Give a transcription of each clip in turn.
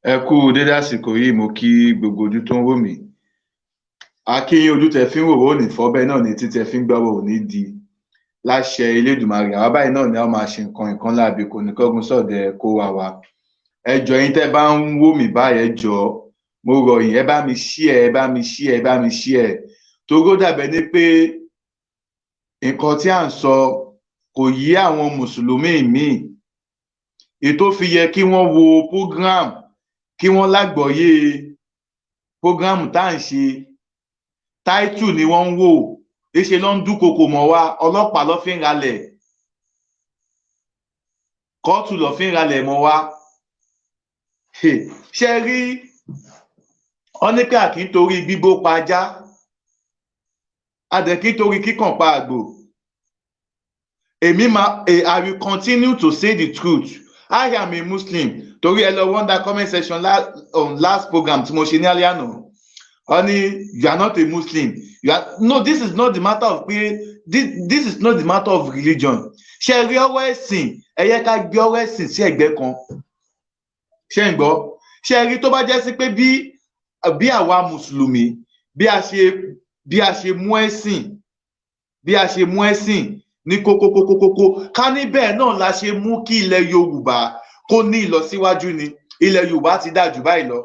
Ẹ kú dédé àsìkò yìí. Mo kí gbogbo ojú tó ń wò mí. A kí yín, ojú tẹ fi ń wò wó ní fọ́, bẹ́ẹ̀ náà ni etí tẹ fi ń gbọ́rọ̀ ò ní di. Láṣẹ Elédùmarè, àwa báyìí náà ni a máa ṣe nǹkan nǹkan láàbì kò ní kọ́gun sọ̀dẹ̀ kó wa wa. Ẹ jọ̀ọ́, yín tẹ́ bá ń wò mí báyìí, ẹ jọ̀ọ́, mo rọ̀ yín, ẹ bá mi share, ẹ bá mi share, ẹ bá mi share, torí ó dàbẹ̀ ni pé nǹkan tí à ń sọ kò yé àwọn mùsùlùmí míì. Ètò fi yẹ kí wọ́n wo program, kí wọ́n lágbọ́yé program tá à ń ṣe. Title ni wọ́n ń wò, léṣe ló ń dúnkokò mọ́ wa. Ọlọ́pàá ló fi ń ralẹ̀, kóòtù ló fi ń ralẹ̀ mọ́ wa. Ṣe rí wọ́n ní pé àkí ń torí gbígbó pa ajá, a dẹ̀ kí ń torí kíkàn pa àgbò. Èmi máa, I will continue to say the truth. I am a Muslim. Torí ẹ lọ wonder comment section on last program tí mo ṣe ní alẹ́ àná, wọ́n ní, "You are not a Muslim, you are." No, this is not the matter of pé this is not the matter of religion. Ṣe rí ọwọ́ ẹ̀sìn, ẹ yẹ ká gbé ọwọ́ ẹ̀sìn sí ẹ̀gbẹ́ kan. Ṣé ń gbọ́? Ṣe rí tó bá jẹ́ sí pé bí àwa mùsùlùmí, bí a ṣe mú ẹ̀sìn, bí a ṣe mú ẹ̀sìn ní kókókókókó, ká ní bẹ́ẹ̀ náà la ṣe mú kí ilẹ̀ Yorùbá kó ní ìlọsíwájú ni, ilẹ̀ Yorùbá ti dáa jù báyìí lọ.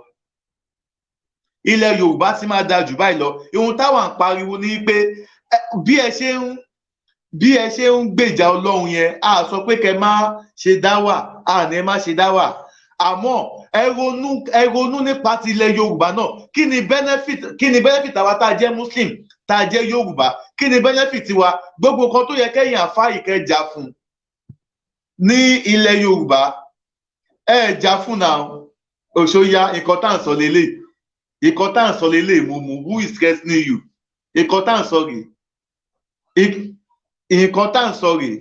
Ilẹ̀ Yorùbá ti máa dáa jù báyìí lọ. Ohun táwa ń pariwo ni pé bí ẹ ṣe ń gbèjà Ọlọ́run yẹn, a sọ pé kẹ́ má ṣe dáwà, a ní ẹ má ṣe dáwà, àmọ́ ẹ ronú, ẹ ronú nípa ti ilẹ̀ Yorùbá náà. Kí ni benefit àwa tá a jẹ́ Muslim, tá a jẹ́ Yorùbá? Kí ni benefit wa? Gbogbo kan tó yẹ kẹ́yìn àfáà ìkẹjà fún ní ilẹ̀ Yorùbá, ẹ jà fún náà. Òṣòyà, nǹkan tá à ń sọ lélẹ̀, nǹkan tá à ń sọ lélẹ̀. Mo mú, who is threatening you? Nǹkan tá à ń sọ rèé, nǹkan tá à ń sọ rèé,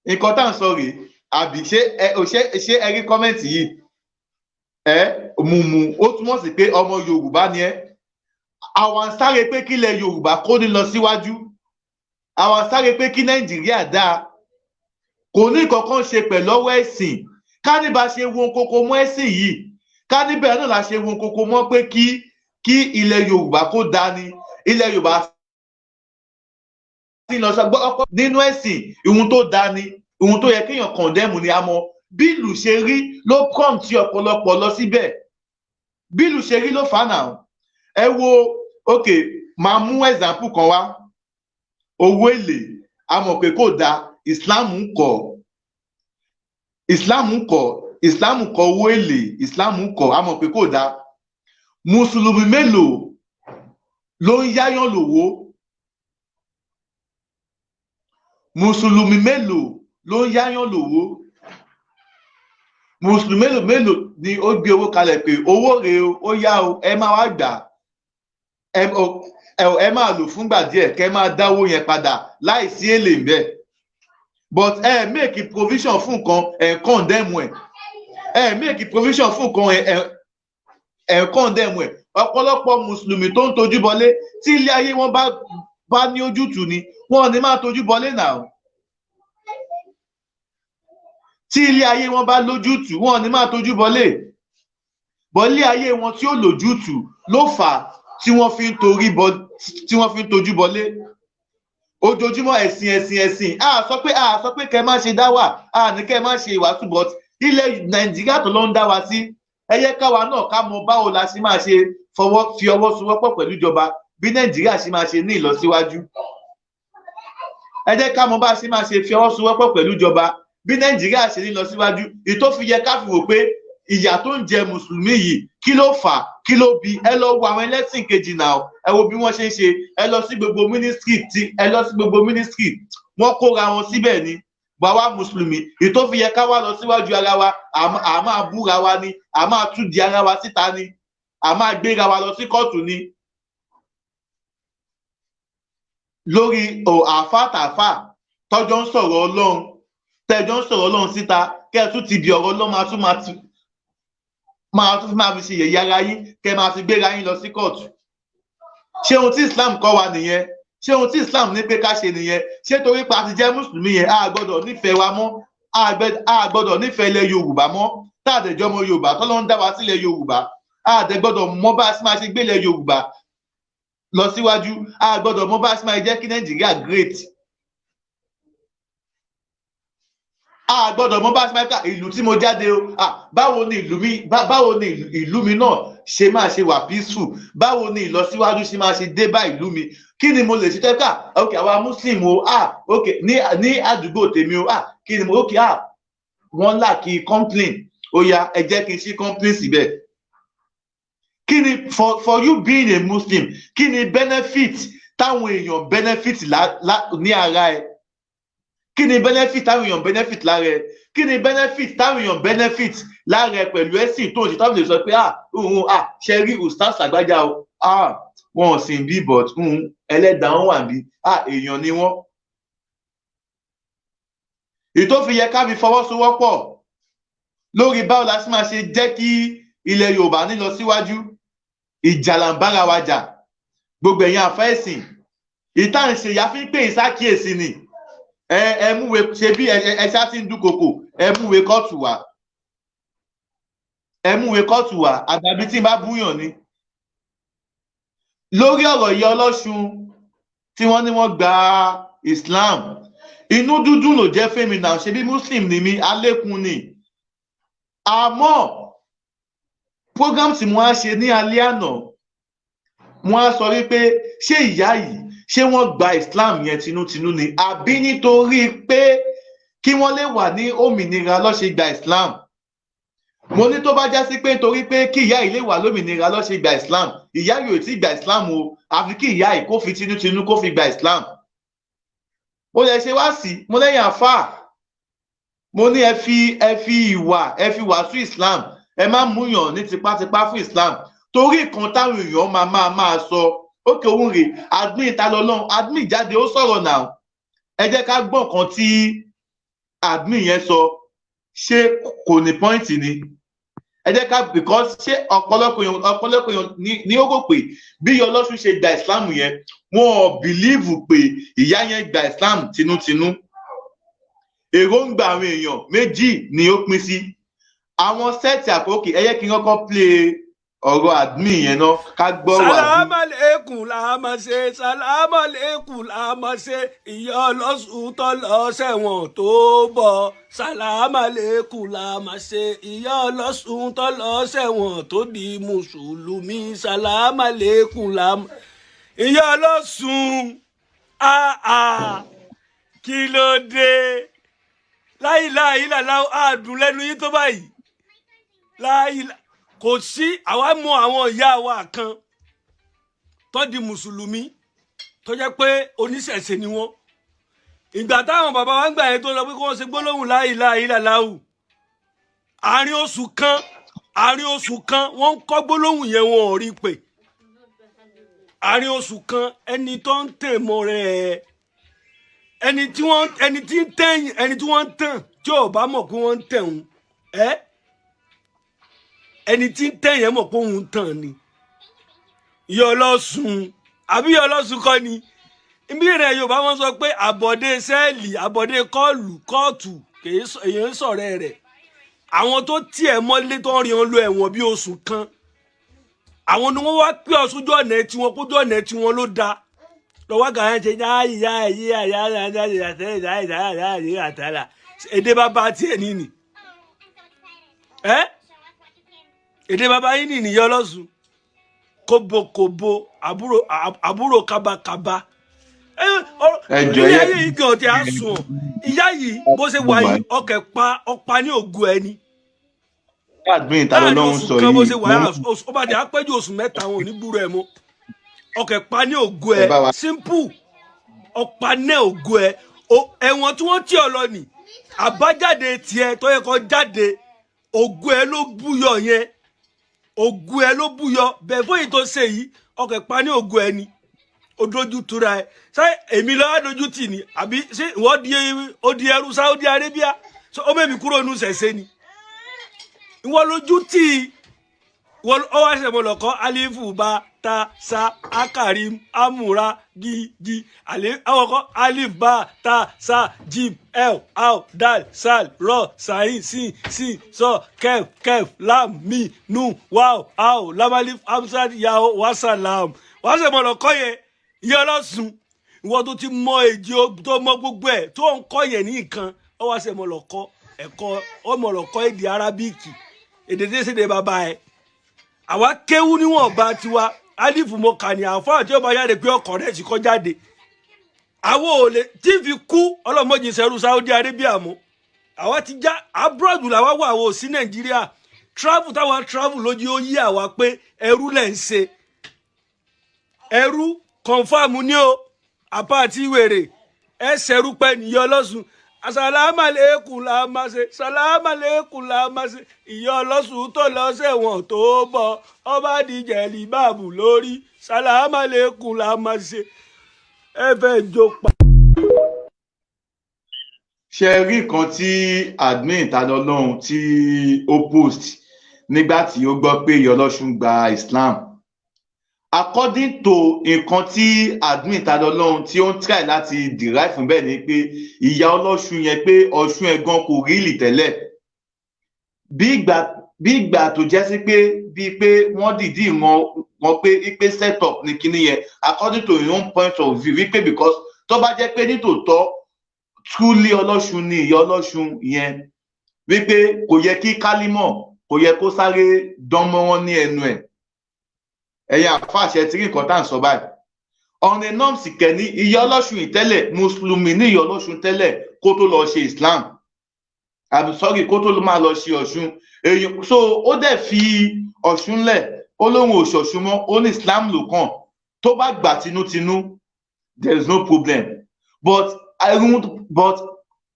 nǹkan tá à ń sọ rèé. Àbí ṣé ẹ ò ṣé ẹ rí comment yìí? Ẹ mùmù, ó túmọ̀ sí pé ọmọ Yorùbá ni ẹ. Àwọn ń sáré pé kílẹ̀ Yorùbá kó ní lọ síwájú, àwọn ń sáré pé kí Nàìjíríà dáa. Kò ní kankan ṣe pẹ̀lú ọwọ́ ẹ̀sìn. Ká ní bá ṣe wo kókó mọ́ ẹ̀sìn yìí, ká ní bẹ́ẹ̀ náà la ṣe wo kókó mọ́ pé kí ilẹ̀ Yorùbá kó dáa ni, ilẹ̀ Yorùbá ti lọ sọ ọkọ nínú ẹ̀sìn. Ìhun tó dáa ni, ìhun tó yẹ kéèyàn condemn ni. Àmọ́ bí ìlú ṣe rí ló prompt ọ̀pọ̀lọpọ̀ lọ síbẹ̀. Bí ìlú ṣe rí ló fà á náà. Ẹ wo, ok, máa mú example kan wá. Owó èlé, a mọ̀ pé kò dáa. Islam ń kọ̀, Islam ń kọ̀, Islam kọ̀ owó èlé, Islam ń kọ̀. A mọ̀ pé kò dáa. Mùsùlùmí mélòó ló ń yáyàn lówó? Mùsùlùmí mélòó ló ń yáyàn lówó? Mùsùlùmí mélòó ni ó gbé owó kalẹ̀ pé owó rèé o, ó yá o, ẹ máa wá gbà, ẹ máa lò fúngbà díẹ̀, kẹ́ máa dáwó yẹn padà láì sí èlé ń bẹ̀? But ẹ make provision fún nǹkan, ẹ condemn ẹ. Ẹ make provision fún nǹkan, ẹ condemn ẹ. Ọ̀pọ̀lọpọ̀ mùsùlùmí tó ń tojú bọlé, tí ilé ayé wọn bá ní ojútùú ni, wọn ò ní máa tojú bọlé náà. Tí ilé ayé wọn bá lójútùú, wọn ò ní máa tojú bọlé. Bọlé ayé wọn tí ó lójútùú ló fà á tí wọ́n fi ń torí bọ, tí wọ́n fi ń tojú bọlé ojoojúmọ́. Ẹ̀sìn, ẹ̀sìn, ẹ̀sìn. A sọ pé kẹ́ má ṣe dáwà, a ní kẹ́ má ṣe ìwàásù, but ilẹ̀ Nàìjíríà tó ló ń dá wa sí, ẹ yẹ káwa náà ká mọ báwo la ṣe máa ṣe fọwọ́ fi ọwọ́ sowọ́pọ̀ pẹ̀lú ìjọba, bí Nàìjíríà ṣe máa ṣe ní ìlọsíwájú. Ẹ jẹ́ ká mọ bá ṣe máa ṣe fi ọwọ́ sowọ́pọ̀ pẹ̀lú ìjọba, bí Nàìjíríà ṣe ní ìlọsíwájú. Ìtó fi yẹ ká fi wò pé ìyà tó ń jẹ mùsùlùmí yìí, kí ló fà á? Kí ló bí? Ẹ lọ wo àwọn ẹlẹ́sìn kejì náà, ẹ wo bí wọ́n ṣe ń ṣe. Ẹ lọ sí gbogbo ministry tí ẹ lọ sí gbogbo ministry, wọ́n kóra wọn síbẹ̀ ni. Bàwa mùsùlùmí, ìtó fi yẹ ká wá lọ síwájú ara wa, à máa búra wa ni, à máa tú di ara wa síta ni, à máa gbéra wa lọ sí kóòtù ni lórí àáfà tààfà tọ́jọ́ ń sọ̀rọ̀ Ọlọ́run, tẹ́jọ́ ń sọ̀rọ̀ Ọlọ́run síta, kẹ́ ẹ tún ti di ọ̀rọ̀ Ọlọ́run, máa tún máa fi ṣe yẹ̀yẹ́ ara yín, kẹ́ ẹ máa fi gbéra yín lọ sí kóòtù. Ṣé ohun tí Islam kọ́ wa nìyẹn? Ṣé ohun tí Islam ní pé ká ṣe nìyẹn? Ṣé torí pa ti jẹ́ mùsùlùmí yẹn, a gbọ́dọ̀ nífẹ̀ẹ́ wa mọ́? A gbọ́dọ̀ nífẹ̀ẹ́ ilẹ̀ Yorùbá mọ́? Tá Tá a dẹ̀jọ́ ọmọ Yorùbá tọ́lọ́ ń dá wa sílẹ̀ Yorùbá, a dẹ̀ gbọ́dọ̀ mọ bá a sì máa ṣe gbélé Yorùbá lọ síwájú. A gbọ́dọ̀ mọ bá a sì máa jẹ́ kí Nàìjíríà great. A gbọ́dọ̀ mọ bá a sì máa ká ìlú tí mo jáde o. Báwo ni ìlú mi, báwo ni ìlú mi náà ṣe máa ṣe wà peaceful? Báwo ni ìlọsíwájú ṣe máa ṣe dé bá ìlú mi? Kí ni mo lè ṣe tẹ́ka? Ok, àwa Muslim o, ok, ní àdúgbò tèmi o, kí ni mo, ok, wọ́n là kí complain, ó yá, ẹ jẹ́ kí n ṣí complain síbẹ̀. Kí ni for you being a Muslim, kí ni benefit táwọn èèyàn benefit ní ara ẹ? Kí ni benefit táwọn èèyàn benefit lára ẹ? Kí ni benefit táwọn èèyàn benefit lára ẹ pẹ̀lú ẹ̀sìn tó ń ṣe, táwọn lè sọ pé òun ṣe rí ustaz àgbájá o, wọn ò sì ń bí, but ẹlẹ́dàá wọn wà bí, èèyàn ni wọ́n. Èyí tó fi yẹ ká fi fọwọ́sowọ́pọ̀ lórí báwo la sì máa ṣe jẹ́ kí ilẹ̀ Yorùbá ní lọ síwájú, ìjà là ń bára wa jà. Gbogbo ẹ̀yin àfẹ́sìn ìta ń ṣe ìyá fi ń pè é sákìyèsí ni. Ẹ múwe ṣe bí ẹ ṣá ti ń dúnkokò, ẹ múwe kóòtù wá, ẹ múwe kóòtù wá, àdàbí tí n bá búyàn ni. Lórí ọ̀rọ̀ ìyá Ọlọ́ṣun tí wọ́n ní wọ́n gba Islam, inú dúdú ló jẹ́ fẹ́mi náà, ṣe bí Muslim ni mí, alékun ni. Àmọ́ program tí mo á ṣe ní alẹ́ àná, mo á sọ wípé ṣé ìyá yìí, ṣé wọ́n gba Islam yẹn tinútinú ni, àbí nítorí pé kí wọ́n lè wà ní òmìnira ló ṣe gba Islam? Mo ní tó bá já sí pé nítorí pé kí ìyá yìí lè wà lómìnira ló ṣe gba Islam, ìyá yìí ò tí gba Islam o, àfi kí ìyá yìí kó fi tinútinú kó fi gba Islam. Mo lè ṣe wá sí mo lẹ́yìn àfáà, mo ní ẹ fi ìwà, ẹ fi wàásù Islam, ẹ má múyàn ní tipátipá fún Islam, torí nǹkan táwọn èèyàn máa sọ. Ókè òun rè admin ta lọ́lọ́run, admin jáde ó sọ̀rọ̀ náà, ẹ jẹ́ ká gbọ́ nǹkan tí admin yẹn sọ, ṣé kò ní pọ́ìntì ni? Ẹ jẹ́ ká, because ṣé ọ̀pọ̀lọpọ̀ èèyàn ní ó rò pé bí Ọlọ́ṣun ṣe gba Islam yẹn, wọn ò bìlíìfù pé ìyá yẹn gba Islam tinútinú. Èròǹgbà àwọn èèyàn méjì ni ó pín sí. Àwọn sẹ́ẹ̀tì àkókò, ẹ yẹ kí n kọ́kọ́ play ọ̀rọ̀ admin yẹn náà ká gbọ́ wà. Sàlámà lẹ́kùn là máa ṣe, sàlámà lẹ́kùn là máa ṣe, ìyá Ọlọ́ṣun tó lọ sẹ́wọ̀n tó bọ̀. Sàlámà lẹ́kùn là máa ṣe, ìyá Ọlọ́ṣun tó lọ sẹ́wọ̀n tó di mùsùlùmí. Sàlámà lẹ́kùn là máa. Ìyá Ọlọ́ṣun, kí ló dé? Láìláì làlá àdùn lẹ́nu yín tó báyìí. Láìláì kò sí, àwa mọ àwọn ìyá wa kan tó di mùsùlùmí tó jẹ́ pé oníṣẹ̀ṣe ni wọ́n. Ìgbà táwọn bàbá wa ń gbà yẹn tó lọ pé kí wọ́n ṣe gbólóhùn láìláì làláwù, àárín oṣù kan wọ́n ń kọ́ gbólóhùn yẹn, wọn ò rí pé àárín oṣù kan ẹni tó ń tẹ̀ mọ́ rẹ̀, ẹni tí wọ́n ẹni tí ń tẹ̀yìn, ẹni tí wọ́n ń tàn tí ò bá mọ̀ pé wọ́n ń tẹ̀ ń ẹ́, ẹni tí ń tẹ̀yìn mọ̀ pé òun tàn ni. Ìyá Ọlọ́ṣun, àbí ìyá Ọlọ́ṣun kọ́ ni? Ibi rẹ̀ Yorùbá wọn sọ pé àbọ̀dé sẹ́ẹ̀lì, àbọ̀dé kọ́ọ̀lù kóòtù, èèyàn ń sọ̀rẹ́ rẹ̀. Àwọn tó tiẹ̀ mọ́lé tó ń rí wọn lọ ẹ̀wọ̀n bí oṣù kan, àwọn ni wọ́n wá pé ọ sójú ọ̀nà tiwọn, kójú ọ̀nà tiwọn ló da lọ́wọ́ kan ṣe yáyíyá yíyá yáyá yáyá yáyá yáyá èdè bàbá tiẹ̀ nìní ẹ́, èdè bàbá yín nìní. Ìyá Ọlọ́ṣun kóbókóbó, àbúrò kábàkábà ilé ayé yìí gan ti á sùn. Ìyá yìí bó ṣe wà yìí, ọkẹ pa ọpa ní ògùn ẹni láàrin oṣù kan bó ṣe wà yìí, ó bá di àpéjù oṣù mẹ́ta wọn ò ní gbúrò ẹ mọ́. Ọkẹ pa ní ògùn ẹ, simple, ọpa ní ògùn ẹ. Ẹ̀wọ̀n tí wọ́n tì ọ lọ nì, àbájáde tiẹ̀ tó yẹ kó jáde, ògùn ẹ ló búyọ yẹn, ògùn ẹ ló búyọ bẹ́ẹ̀. Fún èyí tó ṣe yìí, ọkẹ pa ní ògùn ẹ ni, ó dojú tura ẹ. Ṣé èmi lọ́wọ́ dojú tì ní, àbí ṣé ìwọ di ó di ẹrú Saudi Arabia? Ṣé ó mẹ́mi kúrò nù ṣẹ̀ṣẹ̀ ni? Ìwọ lójú tì í. Wọ́n ọ wá ṣe mo lọ kọ́ alifu ba ta sa akarim amura gi gi ale àwọn kọ́ alif ba ta sa jim el al dal sal rọ sahin sin sin sọ kef kef lam mi nu waw aw lamalif amsad yao wasalam. Wá ṣe mo lọ kọ́ yẹn. Ìyá ọlọ́sùn, ìwọ tó ti mọ èjì tó mọ gbogbo ẹ̀ tó ń kọ́ yẹn ní nǹkan, ọ wá ṣe mo lọ kọ́ ẹ̀kọ́, ọ mọ̀ lọ kọ́ èdè arábíkì, èdè tí ṣèdè bàbá ẹ̀. Àwa kéwú níwọ̀nba tiwa. Alifu mo kà ní àfáà tí ó bá jáde pé ọkọ̀ rẹ̀ ti kọ́ jáde. Àwọn ò lè tí fi kú ọlọ́mọdé sẹ́rù Saudi Arabia mọ́. Àwa ti já abroad làwa wà, àwọn ò sí Nàìjíríà. Travel táwa travel lójú ó yí àwa pé ẹrú lẹ̀ ń ṣe, ẹrú confam ní o. Àpá àti wèrè ẹ ṣẹrú pẹ́ nìyọ ọlọ́sùn. Asalaamualeykum la máa ṣe, salaamualeykum la máa ṣe. Ìyá ọlọ́sùn tó lọ sẹ́wọ̀n tó bọ̀, ọba díjẹ̀lì báàbù lórí. Salaamualeykum la máa ṣe. Ẹ fẹ́ jó pa. Ṣe rí nǹkan tí admin Tani Olohun tí ó post nígbà tí ó gbọ́ pé ìyá ọlọ́sùn gba Islam? According to nǹkan tí admin Tani Olohun tí ó ń try láti derive fún bẹ́ẹ̀ ni pé ìyá ọlọ́sùn yẹn, pé ọ̀ṣun ẹ̀ gan kò really tẹ́lẹ̀, bí ìgbà tó jẹ́ sí pé bíi pé wọ́n dìídì wọn pé set up ní kinní yẹn, according to your own point of view, wípé because tó bá jẹ́ pé nítòótọ́ truly ọlọ́ṣun ni ìyá ọlọ́ṣun yẹn, wípé kò yẹ kí kálímọ̀, kò yẹ kó sáré dán mọ́ wọn ní ẹnu ẹ̀. Ẹ̀yin àfàṣẹ tí rí nǹkan tá à ń sọ báyìí ọ̀nà nọ́ọ̀sì kẹ́ni. Ìyá ọlọ́ṣun ìtẹ́lẹ̀, mùsùlùmí ní ìyá ọlọ́ṣun tẹ́lẹ̀ kó tó lọ ṣe Islam, I'm sorry, kó tó máa lọ ṣe Ọ̀ṣun èyí. So ó dẹ̀ fi Ọ̀ṣun lẹ̀, ó lóun ò ṣọ̀ṣun mọ́, ó ní Islam ló kàn. Tó bá gbà tinútinú, there is no problem, but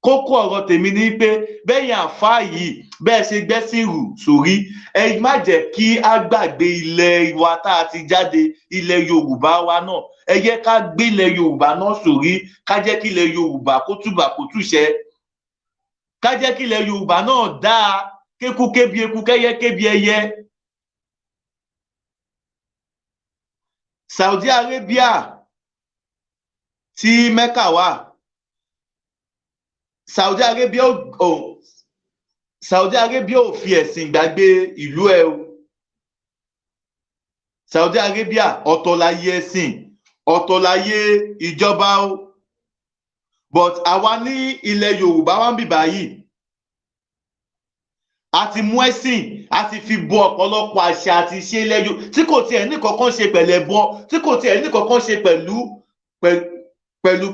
kókó ọ̀rọ̀ tèmi ni pé bẹ́yìn àfáà yìí bẹ́ẹ̀ ṣe gbẹ́sìn rù sórí, ẹ má jẹ́ kí á gbàgbé ilẹ̀ wa tá a ti jáde, ilẹ̀ Yorùbá wa náà. Ẹ jẹ́ ká gbé ilẹ̀ Yorùbá náà sórí, ká jẹ́ kí ilẹ̀ Yorùbá kó túbà kó túṣẹ, ká jẹ́ kí ilẹ̀ Yorùbá náà dáa, kéku kébi eku, kẹ́yẹ kébi ẹyẹ. Saudi Arabia tí Mecca wà, Saudi Arabia ò fi ẹ̀sìn gbàgbé ìlú ẹ o. Saudi Arabia, ọ̀tọ̀ láyé ẹ̀sìn, ọ̀tọ̀ láyé ìjọba o. But àwa ní ilẹ̀ Yorùbá wa ń bì báyìí, a ti mú ẹ̀sìn, a ti fi bo ọ̀pọ̀lọpọ̀ àṣà àti ìṣe ilẹ̀ Yorùbá tí kò tiẹ̀ ní kankan ṣe pẹ̀lú ẹbọ, tí kò tiẹ̀ ní kankan ṣe pẹ̀lú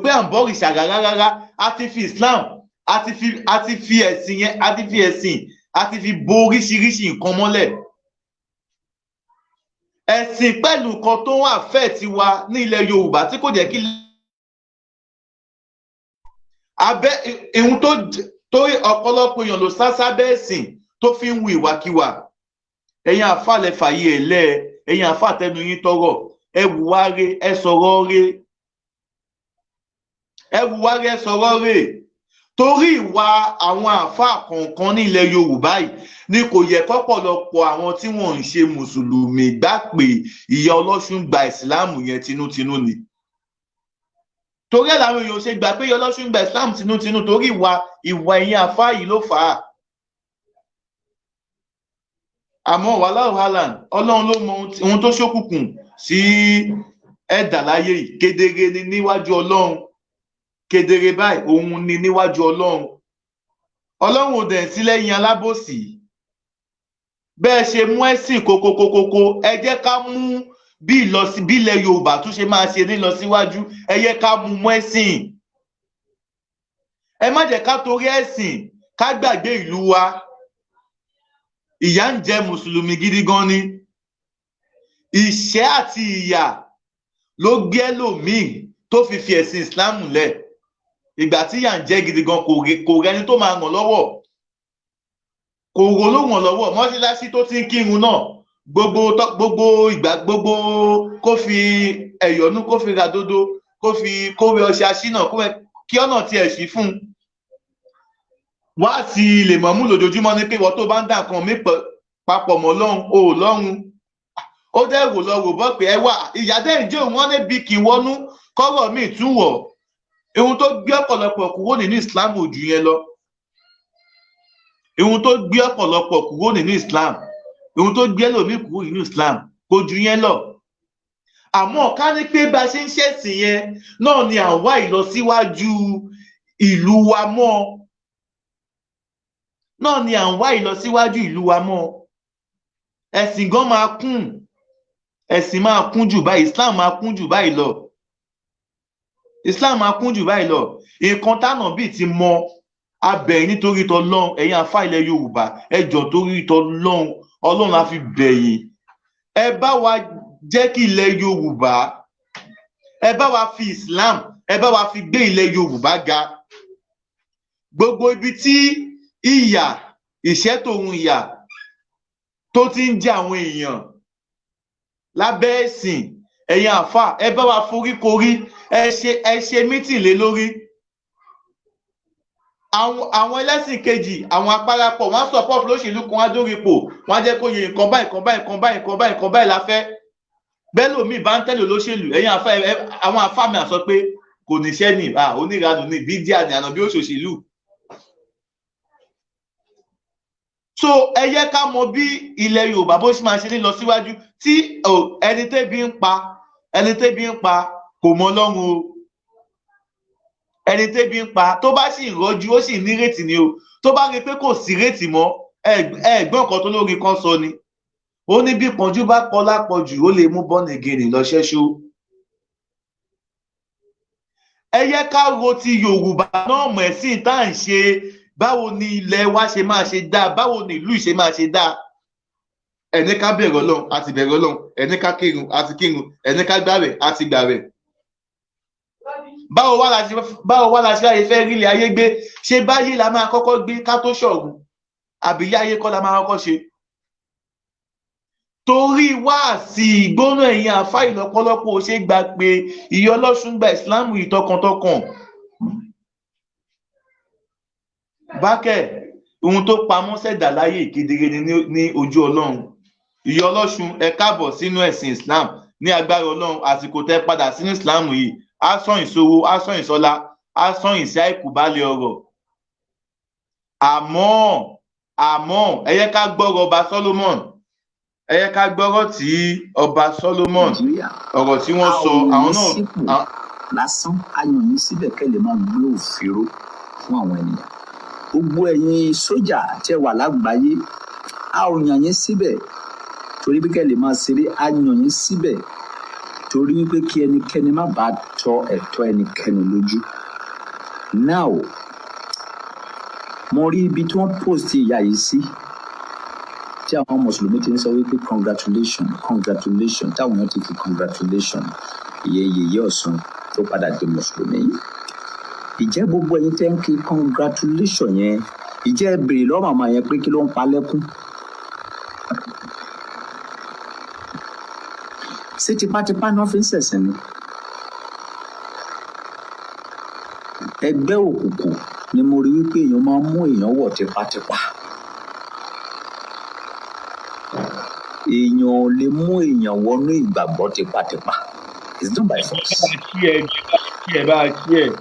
pé à ń bọ̀rìṣà rárá rárá. A ti fi Islam, a ti fi ẹ̀sìn yẹn, a ti fi ẹ̀sìn, a ti fi bo oríṣiríṣi nǹkan mọ́lẹ̀. Ẹ̀sìn pẹ̀lú nǹkan tó ń affect wa ní ilẹ̀ Yorùbá tí kò jẹ́ kí abẹ́ ihun tó torí ọ̀pọ̀lọpọ̀ èèyàn ló sá sábẹ́ ẹ̀sìn tó fi ń hu ìwàkiwà. Ẹ̀yin àfáà lẹ fàyè ẹ̀ lẹ́, ẹ̀yin àfáà tẹnu yín tọrọ, ẹ wùwá re, ẹ sọ̀rọ̀ re, ẹ wùwá re, ẹ sọ̀rọ̀ re. Torí ìwà àwọn àáfàá kọ̀ọ̀kan ní ilẹ̀ Yorùbá yìí ni kò yẹ kọ́pọ̀lọpọ̀ àwọn tí wọ́n ń ṣe mùsùlùmí gbà pé ìyá ọlọ́ṣun gba ìsìláàmù yẹn tinútinú ni. Torí ẹ̀ làwọn èèyàn ṣe gbà pé ìyá ọlọ́ṣun gba ìsìláàmù tinútinú, torí ìwà ẹ̀yìn àáfàá yìí ló fà á. Àmọ́ wàhálà haaland, Ọlọ́run ló mọ ohun tó ṣókùnkùn sí ẹ̀dá láyé yìí. Kedere ni níwájú Ọlọ́run, kedere báyìí òun ni níwájú Ọlọ́run. Ọlọ́run ò dẹ̀ sí lẹ́yìn alábòsí. Bẹ́ẹ̀ ṣe mú ẹ̀sìn kókókókókó, ẹ jẹ́ ká mú bí ìlọsí bí ilẹ̀ Yorùbá tún ṣe máa ṣe nílọsíwájú. Ẹ yẹ ká mú mọ́ ẹ̀sìn. Ẹ má jẹ́ ká torí ẹ̀sìn ká gbàgbé ìlú wa. Ìyà ń jẹ mùsùlùmí gidi gan ni. Ìṣẹ́ àti ìyà ló gbé ẹlòmíì tó fi fi ẹ̀sìn Islam lẹ̀. Ìgbà tí ìyà ń jẹ gidi gan, kò rẹni tó máa ràn lọ́wọ́, kò rò ló ràn lọ́wọ́. Mọ́ṣáláṣí tó ti ń kírun náà, gbogbo ìgbà gbogbo, kó fi ẹ̀yọ́nú, kó fi ra dodo, kó fi kó wẹ ọṣẹ aṣínà, kí ọ̀nà tiẹ̀ sí fún un wá sí lè mọ̀mú lójoojúmọ́ ní pé ìwọ tó bá ń dà nǹkan mí Papọ̀ mọ́ Ọlọ́run o lọ́run. Ó dẹ́ rò lọ rò bọ́ pé ẹ wà ìyá dẹ́ ń jẹ́ òun, wọ́n lè bí kí n wọnú kọ́rọ̀ míì tún wọ̀. Ihun tó gbé ọ̀pọ̀lọpọ̀ kúrò nínú Islam ò jù yẹn lọ. Ihun tó gbé ọ̀pọ̀lọpọ̀ kúrò nínú Islam, ihun tó gbé ẹlòmíì kúrò nínú Islam kò jù yẹn lọ. Àmọ́ ká ní pé bá a ṣe ń ṣẹ̀sìn yẹn náà ni à ń wá ìlọsíwájú ìlú wa mọ́, náà ni à ń wá ìlọsíwájú ìlú wa mọ́, ẹ̀sìn gan máa kún, ẹ̀sìn máa kún jù báyìí, Islam máa kún jù báyìí lọ, Islam máa kún jù báyìí lọ. Nǹkan tánà bíi ti mọ abẹ̀yìn nítorí tọlọ́run, ẹ̀yin afá ilẹ̀ Yorùbá, ẹ jọ̀ọ́, torí tọlọ́run, Ọlọ́run la fi bẹ̀yìn, ẹ bá wa jẹ́ kí ilẹ̀ Yorùbá, ẹ bá wa fi Islam, ẹ bá wa fi gbé ilẹ̀ Yorùbá ga. Gbogbo ibi tí ìyà ìṣẹ́ tòun ìyà tó ti ń jẹ àwọn èèyàn lábẹ́ ẹ̀sìn, ẹ̀yin àfà, ẹ bá wa foríkorí, ẹ ṣe meeting lé lórí. Àwọn ẹlẹ́sìn kejì, àwọn apárapọ̀, wọ́n á support lóṣèlú kan, á dórípò, wọ́n á jẹ́ kó yẹ nǹkan báyìí, nǹkan báyìí, nǹkan báyìí, nǹkan báyìí, nǹkan báyìí la fẹ́. Bẹ́ẹ̀ lómi bá ń tẹ̀lé olóṣèlú, ẹ̀yin àfà, àwọn àfà mi àsọ pé kò níṣẹ́ ní oníranù ní bídíà ní àná bí òṣòṣèlú. So ẹ yẹ ká mọ bí ilẹ̀ Yorùbá bó ṣe máa ṣe ní lọ síwájú tí ẹni tẹ́bi ń pa, ẹni tẹ́bi ń pa kò mọ Ọlọ́run o. Ẹni tẹ́bi ń pa tó bá sì rọ́jú, ó sì nírètí ni o. Tó bá rí i pé kò sí rètí mọ́, ẹ̀gbọ́n kan tó lórí kan sọ ni, ó ní bí pọ́njú bá pọ̀ lápọ̀jù, ó lè mú born again lọ ṣẹ́ṣó. Ẹ yẹ ká ro ti Yorùbá náà mọ̀ ẹ̀sìn tá à ń ṣe. Báwo ni ilẹ̀ wa ṣe máa ṣe dáa? Báwo ni ìlú ìṣe máa ṣe dáa? Ẹni ká bẹ̀rẹ̀ Ọlọ́run àti bẹ̀rẹ̀ Ọlọ́run, ẹni ká kírun àti kírun, ẹni ká gbàwẹ̀ àti gbàwẹ̀. Báwo wá la ṣe láyé fẹ́ rí ilé ayé gbé? Ṣé báyé la máa kọ́kọ́ gbé ká tó ṣọ̀run, àbí ilé ayé kọ́ la máa kọ́kọ́ ṣe? Torí wáàsí ìgbóná ẹ̀yìn àfa ìlọ́pọ̀lọpọ̀ ò ṣe gbà pé ìyá Ọlọ́ṣun gba ìsìláàmù yìí tọkàntọkàn. Bákẹ́ ohun tó pamọ́ sẹ̀dá láyé kedere ni ní ojú Ọlọ́run. Ìyá Ọlọ́ṣun, ẹ káàbọ̀ sínú ẹ̀sìn Islam. Ní agbára Ọlọ́run, àsìkò tẹ́ padà sínú Islam yìí á sàn ìṣòwò, á sàn ìṣọlá, á sàn ìṣe àìkú balẹ̀ ọ̀rọ̀. Àmọ́ ẹ yẹ ká gbọ́rọ̀ ọba Solomon, ẹ yẹ ká gbọ́rọ̀ tí ọba Solomon, ọ̀rọ̀ tí wọ́n sọ àwọn náà. Lásán a yàn yín síbẹ̀ kẹ́ lè máa gbé òfin fún àwọn ènìyàn. Gbogbo ẹ̀yin sójà tẹ́ wà lágbàáyé, a ò yàn yín síbẹ̀ torí pé kẹ́ lè máa ṣeré. A yàn yín síbẹ̀ torí wípé kí ẹnikẹ́ni má bàa tọ ẹ̀tọ́ ẹnikẹ́ni lójú. Now, mo rí ibi tí wọ́n post ìyá yìí sí, tí àwọn mùsùlùmí ti ń sọ wípé congratulation, congratulation, táwọn èèyàn ti fi congratulation ìyẹn Yèyé Ọ̀ṣun tó padà di mùsùlùmí. Ìjẹ́ gbogbo ẹ̀yin tẹ́ ń kí congratulation yẹn, ìjẹ́ ẹ béèrè lọ́wọ́ màmá yẹn pé kí ló ń pa lẹ́kún? Ṣé tipátipá náà fi ń ṣẹ̀sìn ni? Ẹgbẹ́ òkùnkùn ni mo rí wípé èèyàn máa ń mú èèyàn wọ̀ tipátipá. Èèyàn ò lè mú èèyàn wọnú ìgbàgbọ́ tipátipá. It's done by force.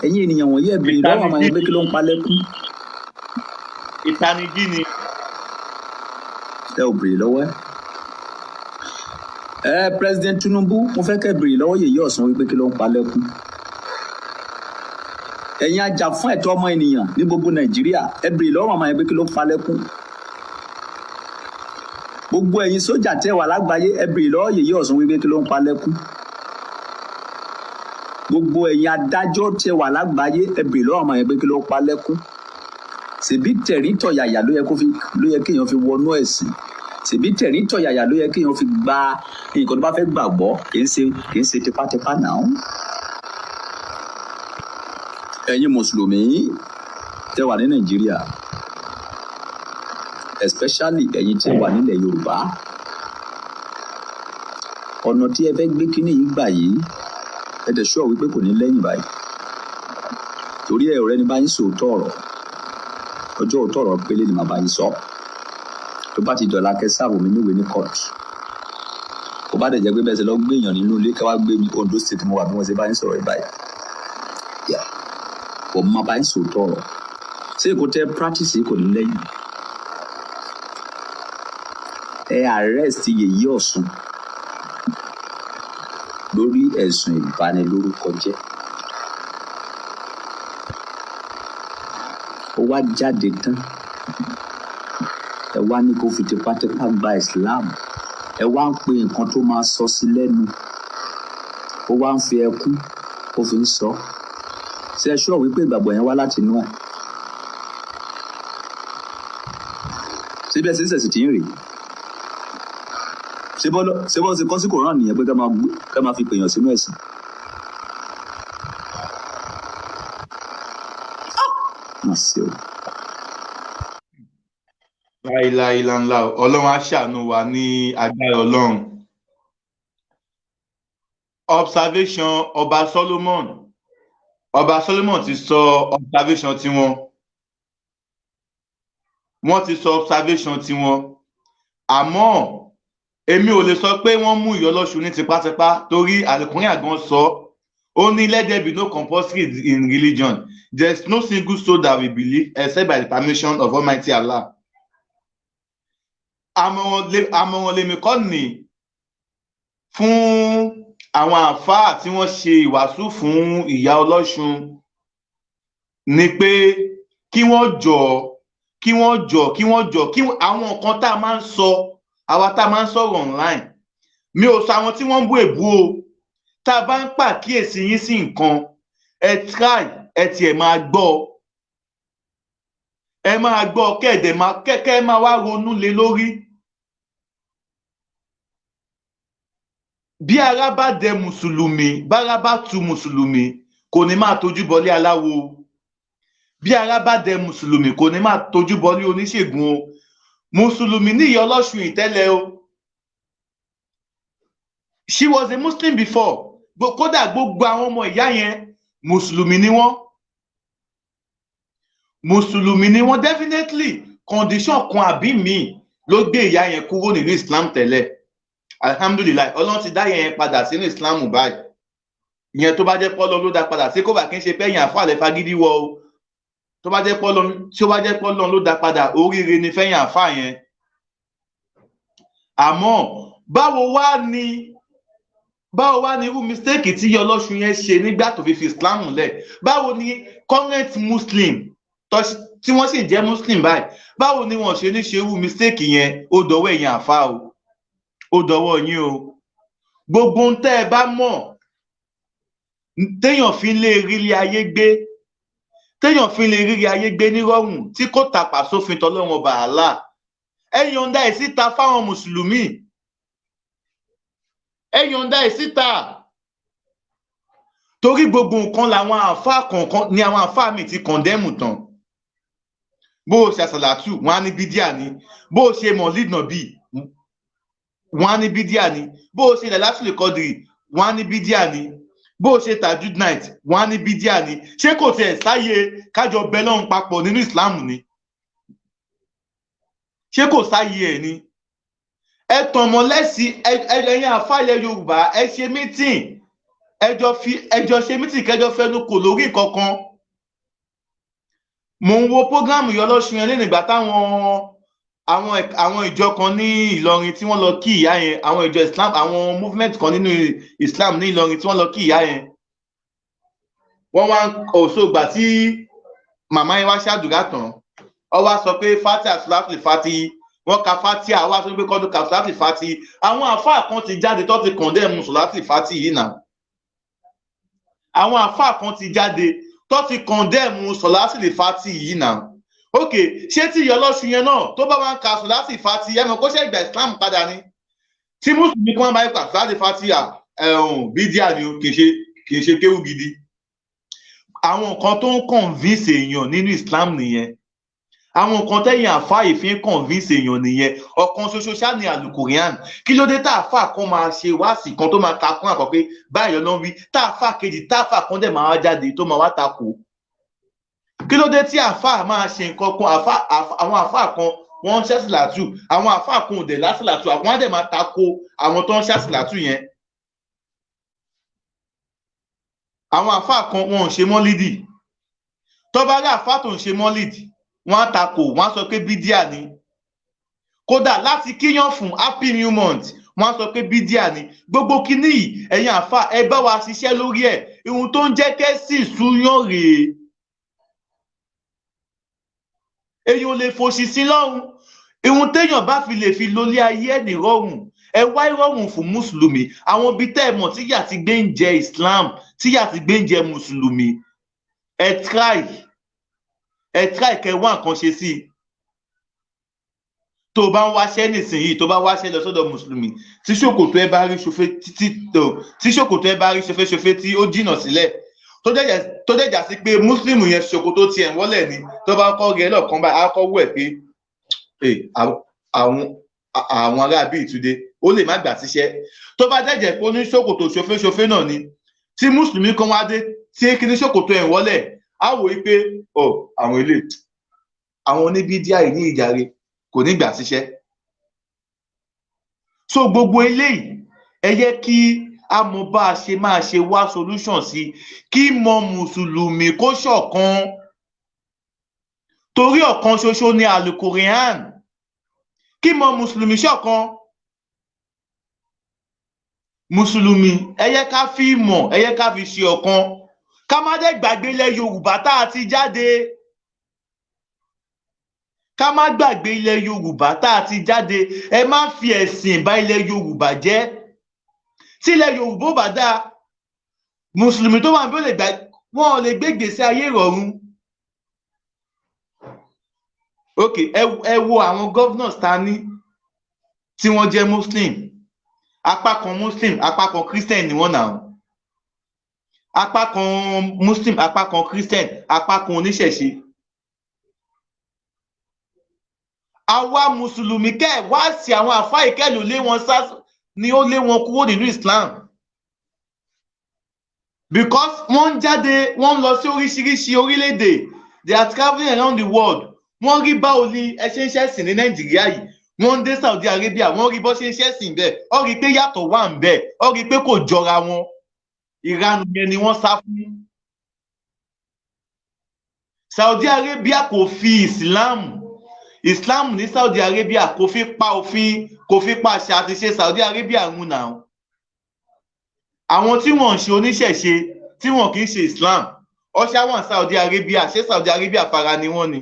Ẹ̀yin ènìyàn wọ̀nyí, ẹ béèrè lọ́wọ́ màmá yẹn pé kí ló ń pa lẹ́kún? Ìtanijí ni. Ẹ ò béèrè lọ́wọ́ ẹ. Ẹ President Tinubu, mo fẹ́ kẹ́ béèrè lọ́wọ́ Yèyé Ọ̀ṣun wípé kí ló ń pa lẹ́kún. Ẹ̀yin ajá fún ẹ̀tọ́ ọmọ ènìyàn ní gbogbo Nàìjíríà, ẹ béèrè lọ́wọ́ màmá yẹn pé kí ló ń pa lẹ́kún. Gbogbo ẹ̀yin sójà tẹ́ wà lágbàáyé, ẹ béèrè lọ́wọ́ Yèyé Ọ̀ṣun wípé kí ló ń pa lẹ́kún. Gbogbo ẹ̀yin adájọ́ tẹ́ wà lágbàáyé, ẹ béèrè lọ́wọ́ màmá yẹn pé kí ló ń pa lẹ́kún. Ṣèbí tẹ̀rín tọ̀yàyà ló yẹ kéèyàn fi wọnú ẹ̀sìn. Ṣèbí tẹ̀rín tọ̀yàyà ló yẹ kéèyàn fi gba nǹkan tó bá fẹ́ gbàgbọ́, kì í ṣe tipátipá náà. Ẹ̀yin mùsùlùmí tẹ́ wà ní Nàìjíríà, especially ẹ̀yin tẹ́ wà nílẹ̀ Yorùbá, ọ̀nà tí ẹ fẹ́ gbé kíní yìí gbà yìí, ẹ tẹ̀ sọ wípé kò ní lẹ́yìn báyìí, torí ẹ ọ̀rẹ́ ni bá yín sòótọ́ ọ̀rọ̀, ọjọ́ òótọ́ ọ̀rọ̀ pélé ni màá bá yín sọ. Tó bá ti dọ̀la, kẹ́ serve mi níwèé ní court. Kó bá dẹ̀ jẹ́ pé bẹ́ẹ̀ ṣe lọ gbé èèyàn nínú ilé, ká wá gbé mi. Ondo State mo wà bí wọ́n ṣe bá ń sọ̀rọ̀ báyìí. Yeah. Kò má bá ń sòótọ́ ọ̀rọ̀. Ṣé kò tẹ́ practice kò ní lẹ́yìn? Ẹ arrest Yèyé Ọ̀ṣun lórí ẹ̀sùn ìbanilórúkọ jẹ́. Ó wá jáde tán, ẹ wá ní kó fi tipátipá gba Islam. Ẹ wá ń pe nǹkan tó máa sọ sí lẹ́nu, ó wá ń fi ẹkún ó fi ń sọ. Ṣé ẹ ṣọ́ wípé ìgbàgbọ́ yẹn wá láti inú ẹ̀? Síbẹ̀ sí ṣẹ̀sì tí ń rèé, ṣé bọ́ ṣe kọ́ sí Koran nìyẹn pé ká máa fi pèèyàn sínú ẹ̀sìn? Má ṣe o. Láìláìláńlá, Ọlọ́run á ṣàánú wa ní agbára Ọlọ́run. Observation Ọba Solomon. Ọba Solomon ti sọ observation tiwọn. Wọ́n ti sọ observation tiwọn. Àmọ́ èmi ò lè sọ pé wọ́n mú Ìyá Ọlọ́ṣun ní tipátipá, torí Àlùkùránì àgàn sọ. Ó ní, "Let there be no compulsory in religion. There is no single soul that will believe except by the permission of Almighty Allah." Àmọ̀ràn lèmi kọ́ ní fún àwọn àáfàá tí wọ́n ṣe ìwàásù fún Ìyá Ọlọ́ṣun ni pé kí wọ́n jọ̀ọ́, kí wọ́n jọ̀ọ́, kí wọ́n jọ̀ọ́, kí àwọn nǹkan tá a máa ń sọ, àwa tá a máa ń sọ̀rọ̀ online, mi ò sọ àwọn tí wọ́n ń bú èbú o, tá a bá ń pàkíyèsí yín sí nǹkan, ẹ try, ẹ tiẹ̀ máa gbọ́, ẹ máa gbọ́, kẹ́ẹ̀dẹ̀ máa kẹ́kẹ́ máa wá ronú lé lórí. Bí ara bá dẹ mùsùlùmí, bára bá tu mùsùlùmí, kò ní máa tójú bọlé aláwo. Bí ara bá dẹ mùsùlùmí, kò ní máa tójú bọlé oníṣègùn o. Mùsùlùmí ní Ìyá Ọlọ́ṣun ìtẹ́lẹ̀ o. She was a Muslim before. Kódà gbogbo àwọn ọmọ ìyá yẹn, mùsùlùmí ni wọ́n. Mùsùlùmí ni wọ́n definitely. Condition kan àbí míì ló gbé ìyá yẹn kúrò nínú Islam tẹ́lẹ̀. Alhamdulilayi, Ọlọ́run ti dá yẹn padà sínú Islam báyìí. Ìyẹn tó bá jẹ́ pọ́lọ́ ló dá padà sí, kó bá kí n ṣe pẹ́yìn àfáà lẹ fagídí wọ o. Tó bá jẹ́ pọ́lọ́, tí ó bá jẹ́ pọ́lọ́ ló dá padà, oríire ni fẹ́yìn àfáà yẹn. Àmọ́ báwo wá ni irú mistake tí Ìyá Ọlọ́ṣun yẹn ṣe nígbà tó fi fi Islam lẹ̀? Báwo ni current Muslim tí wọ́n sì jẹ́ Muslim báyìí, báwo ni wọ́n ṣe ní ṣe irú mistake yẹn? Ó dọwọ́ ẹ̀yin àfáà o, ó dọwọ́ yín o. Gbogbo ohun tẹ́ ẹ bá mọ̀ téèyàn fi lè rílé ayé gbé, téèyàn fi lè rílé ayé gbé nírọ̀rùn tí kò tàpá sófin tọlọ́run ọba Allah, ẹ yọ̀ǹda ẹ̀ síta fáwọn mùsùlùmí, ẹ yọ̀ǹda ẹ̀ síta, torí gbogbo nǹkan làwọn àáfàá kọ̀ọ̀kan ni àwọn àáfàá mi ti condemn tán. Bó o ṣe àsàlátù, wọn á ní bídíà ni. Bó o ṣe mọ̀lídìí nàbí, wọn á ní bídíà ni. Bó o ṣe lẹ́lásìlè kọ́dìrì, wọn á ní bídíà ni. Bó o ṣe tajud night, wọn á ní bídíà ni. Ṣé kò tiẹ̀ sáyé kájọ bẹ lọ́hùn papọ̀ nínú Islam ni? Ṣé kò sáyé ẹ̀ ni? Ẹ tàn mọ́ lẹ́sí ẹ̀yin àfáàlẹ̀ Yorùbá, ẹ ṣe meeting, ẹ jọ ṣe meeting, kẹjọ fẹnu kò lórí kankan. Mò ń wo program Ìyá Ọlọ́ṣun yẹn lẹ́nu ìgbà táwọn àwọn ìjọ kan ní Ìlọrin tí wọ́n lọ kí ìyá yẹn, àwọn ìjọ Islam, àwọn movement kan nínú Islam ní Ìlọrin tí wọ́n lọ kí ìyá yẹn. Wọ́n wá òṣògbà tí màmá yẹn wá ṣàdúrà tán, ó wá sọ pé Fatia Sulafi Fati, wọ́n ka Fatia, wá sọ pé kọ́dún ka Sulafi Fati. Àwọn àfáà kan ti jáde tó ti condemn Sulafi Fati yìí náà. Àwọn àfáà kan ti jáde tó ti condemn Sulafi Fati yìí náà. Ok, ṣé tí Ìyá Ọlọ́ṣun yẹn náà tó bá wá ń ka Sulafi Fati, ẹ mọ̀ kó ṣe ìgbà Islam padà ni? Tí mùsùlùmí kan bá yẹ pa Sulafi Fati, ẹ̀hún bídíà ni, kì í ṣe kéwù gidi. Àwọn nǹkan tó ń convince èèyàn nínú Islam nìyẹn. Àwọn nǹkan tẹ́yìn àfáà yìí fi ń convince èèyàn nìyẹn. Ọ̀kan ṣoṣo ṣá ni Àlùkùránì. Kí ló dé tá àfáà kan máa ṣe wáàsì kan tó máa ta kún àkọ́ pé báyìí ló ń wí, tá àfáà kejì, tá àfáà kan dẹ̀ máa wá jáde tó máa wá takò? Kí ló dé tí àfáà máa ṣe nǹkan kan, àwọn àfáà kan Wọ́n ń ṣàṣìlàtù. Àwọn àáfàá kan ò dẹ̀ lásìlàtù, àwọn á dẹ̀ máa tako àwọn tó ń ṣàṣìlàtù yẹn. Àwọn àáfàá kan, wọn ò ṣe mọ́lídì. Tó bá rí àáfàá tó ń ṣe mọ́lídì, wọ́n á takò, wọ́n á sọ pé bídíà ni. Kódà láti kíyàn fún happy new month, wọ́n á sọ pé bídíà ni. Gbogbo kinní yìí, ẹ̀yin àáfàá, ẹ bá wa ṣiṣẹ́ lórí ẹ̀. Ihun tó ń jẹ́ kẹ́sì súyàn rèé. Èèyàn ò lè fòṣì sí lọ́run. Ihun téèyàn bá fi lè fi lólé ayé ẹ̀ nírọ̀rùn, ẹ wá ìrọ̀rùn fún mùsùlùmí. Àwọn ibi tẹ́ ẹ mọ̀ tíyà ti gbé ń jẹ Islam, tíyà ti gbé ń jẹ mùsùlùmí, ẹ try, ẹ try kẹ wá nǹkan ṣe sí i. Tó o bá ń wáṣẹ́ nísìnyìí, tó o bá wáṣẹ́ lọ sọ́dọ̀ mùsùlùmí, tí ṣòkòtò ẹ bá rí ṣofe títí tó, tí ṣòkòtò ẹ bá rí ṣofeṣofe tí ó jìnà sílẹ̀, tó dẹ̀jà sí pé mùsùlùmí yẹn ṣòkòtò tiẹ̀ ń wọ́lẹ̀ ni, tó bá kọ́ rẹ lọ́ọ̀kan báyìí, á kọ́ wú ẹ̀ pé àwọn ará bíi ìtúndé, ó lè má gbà síṣẹ́. Tó bá dẹ̀jẹ̀ pé ó ní ṣòkòtò ṣofeṣofe náà ni, tí mùsùlùmí kan wá dé tí kí ní ṣòkòtò ẹ̀ ń wọ́lẹ̀, á wò ó pé ọ àwọn ilé àwọn oníbídíà yìí ní ìjàre, kò ní gbà síṣẹ́. So gbogbo eléyìí, ẹ yẹ kí a mọ bá a ṣe máa ṣe wá solution sí, kí mọ mùsùlùmí kó ṣọ̀kan, torí ọ̀kan ṣoṣo ni Alukorean. Kí mọ mùsùlùmí ṣọ̀kan. Mùsùlùmí, ẹ yẹ ká fi mọ̀, ẹ yẹ ká fi ṣe ọ̀kan, ká má dẹ̀ gbàgbé ilẹ̀ Yorùbá tá a ti jáde. Ká má gbàgbé ilẹ̀ Yorùbá tá a ti jáde. Ẹ má fi ẹ̀sìn bá ilẹ̀ Yorùbá jẹ́. Tí ilẹ̀ Yorùbá ò bá dáa, mùsùlùmí tó wà níbí ò lè gbà, wọn ò lè gbé ìgbésí ayé ìrọ̀rùn. Ok, ẹ wo àwọn governors ta ní tí wọ́n jẹ́ muslim. Apá kan muslim, apá kan christian ni wọ́n náà. Apá kan muslim, apá kan christian, apá kan oníṣẹ̀ṣe. Àwa mùsùlùmí kẹ́ wá sí àwọn àfáà ìkẹ́lù lé wọn sá ni ó lé wọn kúrò nínú Islam, because wọ́n ń jáde, wọ́n ń lọ sí oríṣiríṣi orílẹ̀-èdè. They are travelling around the world. Wọ́n rí báwo ni ẹ ṣe ń ṣẹ̀sìn ní Nàìjíríà yìí. Wọ́n ń dé Saudi Arabia, wọ́n rí bó ṣe ń ṣẹ̀sìn bẹ́ẹ̀, ó rí pé yàtọ̀ wà ń bẹ̀, ó rí pé kò jọra wọn. Ìranu yẹn ni wọ́n sá fún. Saudi Arabia kò fi Islam ní Saudi Arabia kò fi pa òfin, kò fi pa àṣà àti ṣe Saudi Arabia ń nà. Àwọn tí wọ́n ń ṣe oníṣẹ̀ṣe, tí wọ́n kì í ṣe Islam, ọṣà wọn Saudi Arabia. Ṣé Saudi Arabia fara ni wọ́n ni?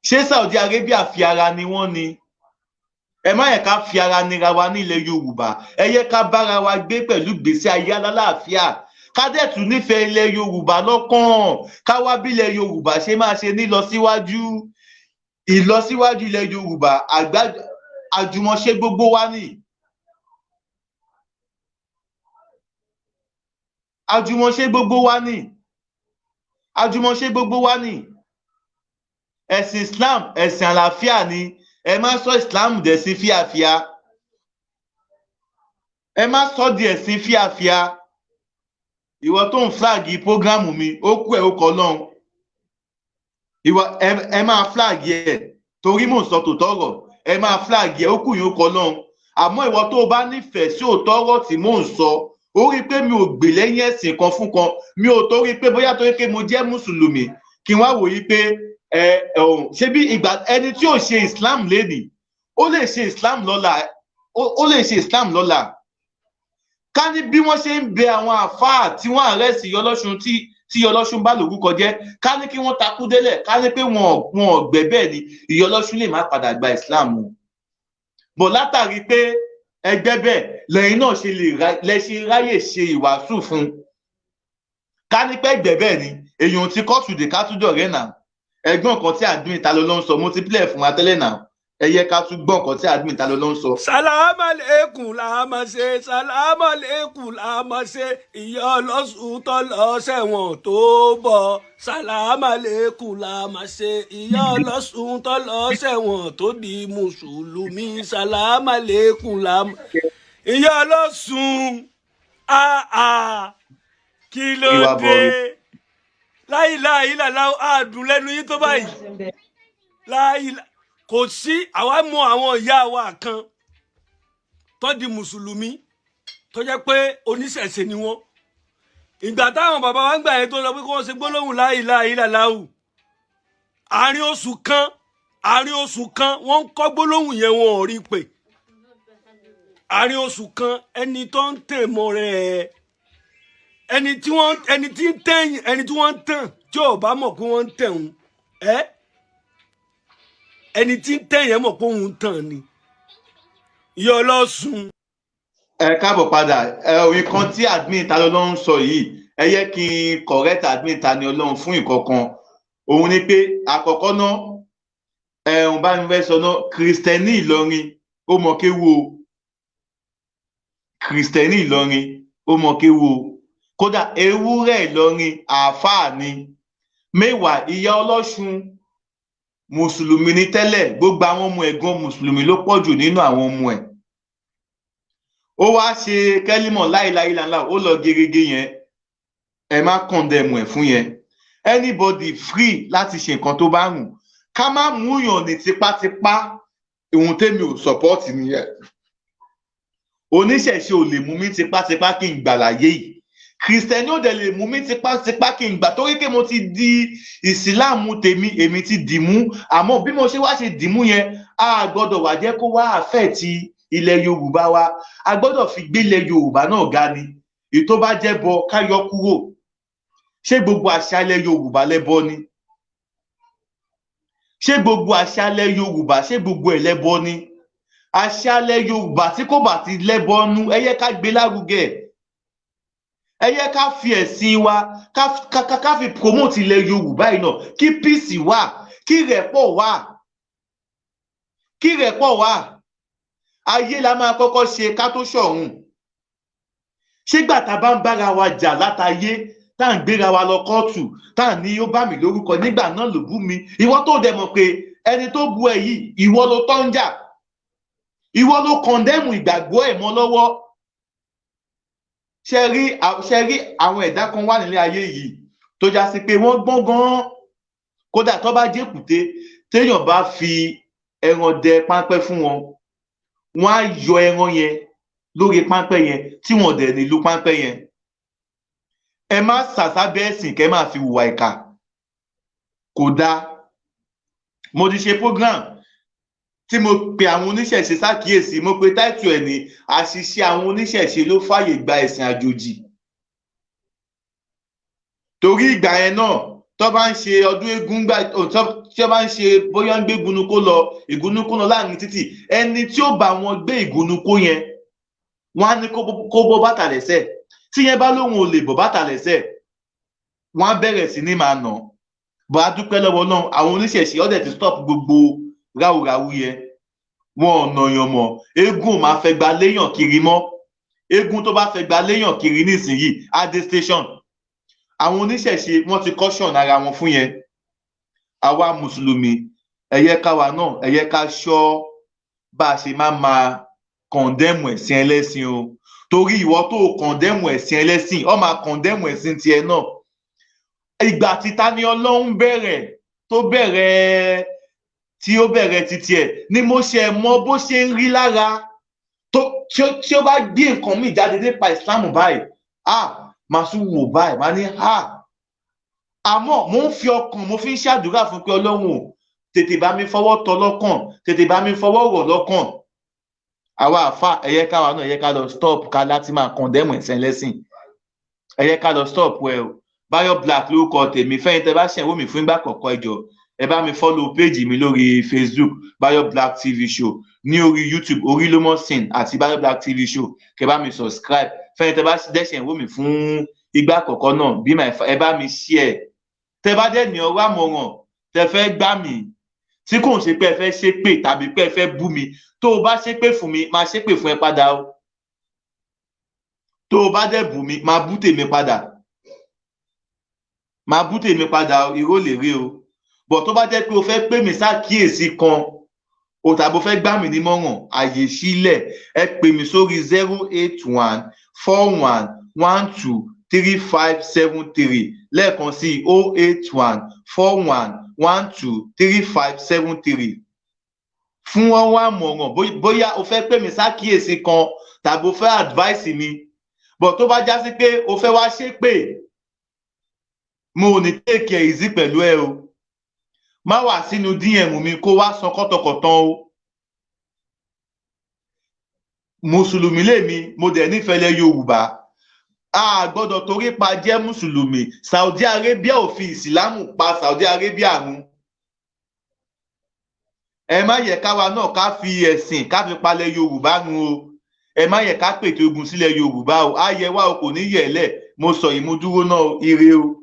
Ṣé Saudi Arabia fi ara ni wọ́n ni? Ẹ má yẹ ká fi ara nira wa ní ilẹ̀ Yorùbá. Ẹ yẹ ká bára wa gbé pẹ̀lú gbèsè ayé alálàáfíà, ká dẹ̀ tún nífẹ̀ẹ́ ilẹ̀ Yorùbá lọ́kàn, ká wá bí ilẹ̀ Yorùbá ṣe máa ṣe ní lọsíwájú. Ìlọsíwájú ilẹ̀ Yorùbá, àjùmọ̀ṣe gbogbo wa ni. Àjùmọ̀ṣe gbogbo wa ni. Àjùmọ̀ṣe gbogbo wa ni. Ẹ̀sìn Islam, ẹ̀sìn àlàáfíà ni. Ẹ má sọ Islam dẹ̀sìn fíafíà. Ẹ má sọ di ẹ̀sìn fíafíà. Ìwọ tó ń flagi prógrámù mi, ó kú ẹ̀, ó kọ lọ́hùn. Ìwọ ẹ máa flagi ẹ̀ torí mò ń sọ tòótọ́ ọ̀rọ̀. Ẹ máa flagi ẹ̀, ó kù yín, ó kọ lọ́hùn. Àmọ́ ìwọ tó o bá nífẹ̀ẹ́ sí òótọ́ ọ̀rọ̀ tí mò ń sọ, ó rí i pé mi ò gbè lẹ́yìn ẹ̀sìn kan fún kan. Mi ò torí pé bóyá torí pé mo jẹ́ mùsùlùmí kí n wá wòye pé ẹ ọ̀hún ṣé bí ìgbà ẹni tí ò ṣe Islam lénìí, ó lè ṣe Islam lọ́la, ó lè ṣe Islam lọ́la. Ká ní bí wọ́n ṣe ń bẹ àwọn àfáà tí wọ́n àrẹ́sì Yọlọ́ṣun, tí Yọlọ́ṣun bá lórúkọ jẹ́, ká ní kí wọ́n takú délẹ̀, ká ní pé wọn ò gbẹ́ bẹ́ẹ̀ ni, Ìyọlọ́ṣun lè má padà gba Islam o. Bọ̀ látàrí pé ẹgbẹ́ bẹ́ẹ̀ lẹ́yìn náà ṣe lè lẹ ṣe ráyè ṣe ìwàásù fún un. Ká ní pé ẹgbẹ́ bẹ́ẹ̀ ni, èèyàn ti kọ́ọ̀tù dé ká tún dọ̀rẹ́ náà. Ẹ̀gbọ́n kan tí admin ta ló ló ń sọ, mo ti pílẹ̀ fún wa tẹ́lẹ̀ náà. Ẹ yẹ ká tún gbọ́ nǹkan tí admin ta ló ló ń sọ. Sàlámà lẹ́kùn là máa ṣe, sàlámà lẹ́kùn là máa ṣe. Ìyá ọlọ́sùn tó lọ sẹ́wọ̀n tó bọ̀, sàlámà lẹ́kùn là máa ṣe. Ìyá ọlọ́sùn tó lọ sẹ́wọ̀n tó di mùsùlùmí, sàlámà lẹ́kùn là máa. Ìyá ọlọ́sùn, àà, kí ló Ìwà dé? bọ̀rù. Láìláì làlá àdùn lẹ́nu yín tó báyìí. Láàyè kò sí. Àwa mọ àwọn ìyá wa kan tó di mùsùlùmí, tó jẹ́ pé oníṣẹ̀ṣe ni wọ́n. Ìgbà táwọn bàbá wa ń gbà yẹn tó lọ pé kí wọ́n ṣe gbólóhùn láìláì láláwù, àárín oṣù kan wọ́n ń kọ́ gbólóhùn yẹn, wọn ò rí pé àárín oṣù kan, ẹni tó ń tẹ̀ mọ́ rẹ̀, ẹni tí wọ́n, ẹni tí ń tẹ̀yìn, ẹni tí wọ́n ń tàn, tí ò bá mọ̀ pé wọ́n ń tẹ̀ òun ẹ́, ẹni tí ń tẹ̀yìn ẹ̀ mọ̀ pé òun ń tàn ni. Ìyá ọlọ́sùn. Ẹ káàbọ̀ padà. Ẹ òyìn kan tí admin Ta lọ́lọ́run sọ yìí, ẹ yẹ kí n correct admin Ta ni Ọlọ́run fún ìkọ̀kan. Òun ni pé àkọ́kọ́ náà, ẹ̀hún bá mi fẹ́ sọ náà, Kristẹni Ìlọrin ó mọ kéwu o. Kristẹni Ìlọrin ó mọ kéwu o. Kódà ewúrẹ́ Ìlọrin, àáfàá ni. Mẹ́wàá, ìyá ọlọ́ṣun mùsùlùmí ní tẹ́lẹ̀. Gbogbo àwọn ọmọ ẹ̀gbọ́n mùsùlùmí ló pọ̀ jù nínú àwọn ọmọ ẹ̀. Ó wá ṣe kẹ́límọ̀ láìláìláńlá, ó lọ gerege yẹn. Ẹ má condemn ẹ̀ fún yẹn. Anybody free láti ṣe nǹkan tó bá wùn. Ká má múyàn ní tipátipá, ohun tèmi ò support nìyẹn. Oníṣẹ̀ṣe ò lè mú mi tipátipá kí n gbà láyé yìí. Kìrìsìtẹ́nì ò dẹ̀ lè mú mi tipátipá kí n gbà, torí pé mo ti di ìsìláàmù tèmi, èmi ti dì mú. Àmọ́ bí mo ṣe wá ṣe dì mú yẹn, a gbọ́dọ̀ wá jẹ́ kó wá àfẹ́ ti ilẹ̀ Yorùbá wa. A gbọ́dọ̀ fi gbé ilẹ̀ Yorùbá náà ga ni. Èyí tó bá jẹ́ bọ, ká yọ kúrò. Ṣé gbogbo àṣà ilẹ̀ Yorùbá lẹ́bọ ni? Ṣé gbogbo àṣà ilẹ̀ Yorùbá, ṣé gbogbo ẹ̀ lẹ́bọ ni? Àṣà ilẹ̀ Yorùbá tí kò bá ti lẹ́bọ nú, ẹ yẹ ká gbé lárugẹ. Ẹ yẹ ká fi ẹ̀sìn wa ká fi promote ilẹ̀ Yorùbá yìí náà, kí peace wà, kí rẹ̀pọ̀ wà, kí rẹ̀pọ̀ wà. Ayé la máa kọ́kọ́ ṣe ká tó ṣọ̀run. Ṣégbà tá a bá ń bára wa jà látayé, tá à ń gbéra wa lọ kóòtù, tá à ní ó bá mi lórúkọ nígbà náà ló bú mi, ìwọ tó dẹ̀ mọ̀ pé ẹni tó bu ẹ yìí, ìwọ ló tọ́ ń jà, ìwọ ló condemn ìgbàgbọ́ ẹ̀ mọ́ lọ́wọ́. Ṣe rí àwọn ẹ̀dá kan wà nílé ayé yìí tó já sí pé wọ́n gbọ́n gan-an. Kódà tó bá jẹ́kùté, téèyàn bá fi ẹran dẹ páńpẹ́ fún wọn, wọ́n á yọ ẹran yẹn lórí páńpẹ́ yẹn, tí wọ́n dẹ̀ nílùú páńpẹ́ yẹn. Ẹ má sàsábẹ́ ẹ̀sìn kẹ́ máa fi hùwà ìkà, kò dáa. Mo ti ṣe program tí mo pe àwọn oníṣẹ̀ṣe ṣàkíyèsí. Mo pe táìtù ẹ̀ ní "Àṣìṣe àwọn oníṣẹ̀ṣe ló fàyè gba ẹ̀sìn àjòjì", torí ìgbà yẹn náà, tó bá ń ṣe ọdún eégún gbà, tí ó bá ń ṣe, bóyá ń gbé ìgúnnukó lọ, ìgúnnukó lọ láàrin títì, ẹni tí ó bá wọn gbé ìgúnnukó yẹn, wọn á ní kó bọ́ bàtà lẹ́sẹ̀. Tí yẹn bá lóun ò lè bọ́ bàtà lẹ́sẹ̀, wọn á bẹ̀rẹ̀ sí ní máa nà. Bọ́ a dúpẹ́ lọ́wọ́ náà, àwọn oníṣẹ̀ṣe ọ̀dẹ̀ ti stop gbogbo ráúráú yẹn. Wọn ò nàyàn mọ́. Eégún ò máa fẹ́ gba léèyàn kiri mọ́. Eégún tó bá fẹ́ gba léèyàn kiri nísìnyìí, á dé station. Àwọn oníṣẹ̀ṣe, wọ́n ti caution ara wọn fún yẹn. Àwa mùsùlùmí, ẹ yẹ káwa náà, ẹ yẹ ká ṣọ́ bá a ṣe máa máa condemn ẹ̀sìn ẹlẹ́sìn o, torí ìwọ tó condemn ẹ̀sìn ẹlẹ́sìn, ó máa condemn ẹ̀sìn tiẹ̀ náà. Ìgbà tí Tani Ọlọ́run bẹ̀rẹ̀, tó bẹ̀rẹ̀, tí ó bẹ̀rẹ̀ títí ẹ̀ ni mo ṣe mọ bó ṣe ń rí lára tó tí ó bá gbé nǹkan míì jáde nípa Ìsìlámù báyìí, ah, màá tún wò báyìí, màá ní ah. Àmọ́ mo ń fi ọkàn, mo fi ń ṣàdúrà fún pé Ọlọ́run ò tètè bá mi fọwọ́ tọ́ lọ́kàn, tètè bá mi fọwọ́ rọ̀ lọ́kàn. Àwa àfa, ẹ̀yẹ káwa náà, ẹ̀yẹ ká lọ stop ká láti máa condemn ẹ̀sìn ẹlẹ́sìn. Ẹ̀yẹ ká lọ stop ẹ o. Bayo Black lórúkọ tèmi. Fẹ́yìn tẹ́ bá ṣẹ̀ wò mí fún ìgbà àkọ́kọ́, ẹ jọ̀ọ́, ẹ bá mi follow page mi lórí Facebook, Bayo Black TV Show, ní orí YouTube, Orílọ́mọ̀sìn àti Bayo Black TV Show. Kẹ́ bá mi subscribe. Fẹ́yìn tẹ́ bá dẹ́ṣẹ̀ wò mí fún ìgbà àkọ́kọ́ náà, bí ẹ bá mi share. Tẹ́ bá dẹ̀ ní ọ̀rọ̀ àmọ̀ràn tẹ́ fẹ́ gbà mí, tí kò ń ṣe pé ẹ fẹ́ ṣépè tàbí pé ẹ fẹ́ bú mi, tó o bá ṣépè fún mi, máa ṣépè fún ẹ padà o. Tó o bá dẹ̀ bú mi, máa bú tèmi padà, máa bú tèmi padà o. Irọ́ lè rí o bọ̀. Tó bá jẹ́ pé o fẹ́ pè mí ṣàkíyèsí kan o, tàbí o fẹ́ gbà mí nímọ̀ràn, àyè sílẹ̀. Ẹ pè mí sórí 08141123573. Lẹ́ẹ̀kan sí, 08141. 123573 fún wọn wá mọ̀ràn, bóyá o fẹ́ pè mí sákìyèsí kan tàbí o fẹ́ advice mi. But tó bá já sí pé o fẹ́ wá ṣépè, mo ò ní take it easy pẹ̀lú ẹ o. Má wà sínú DM mi kó wá san kọ́tọkọ̀tàn o. Mùsùlùmí lèmi, mo dẹ̀ nífẹ̀ẹ́ lẹ Yorùbá. A gbọ́dọ̀ torí pa jẹ́ mùsùlùmí. Saudi Arabia ò fi ìsìlámù pa Saudi Arabia run. Ẹ má yẹ káwa náà ká fi ẹ̀sìn ká fi palẹ̀ Yorùbá run o. Ẹ má yẹ ká pètè ogun sílẹ̀ Yorùbá o. Á yẹ wá o, kò ní yẹ̀lẹ̀. Mo sọ ìmúdúró náà o. Ire o.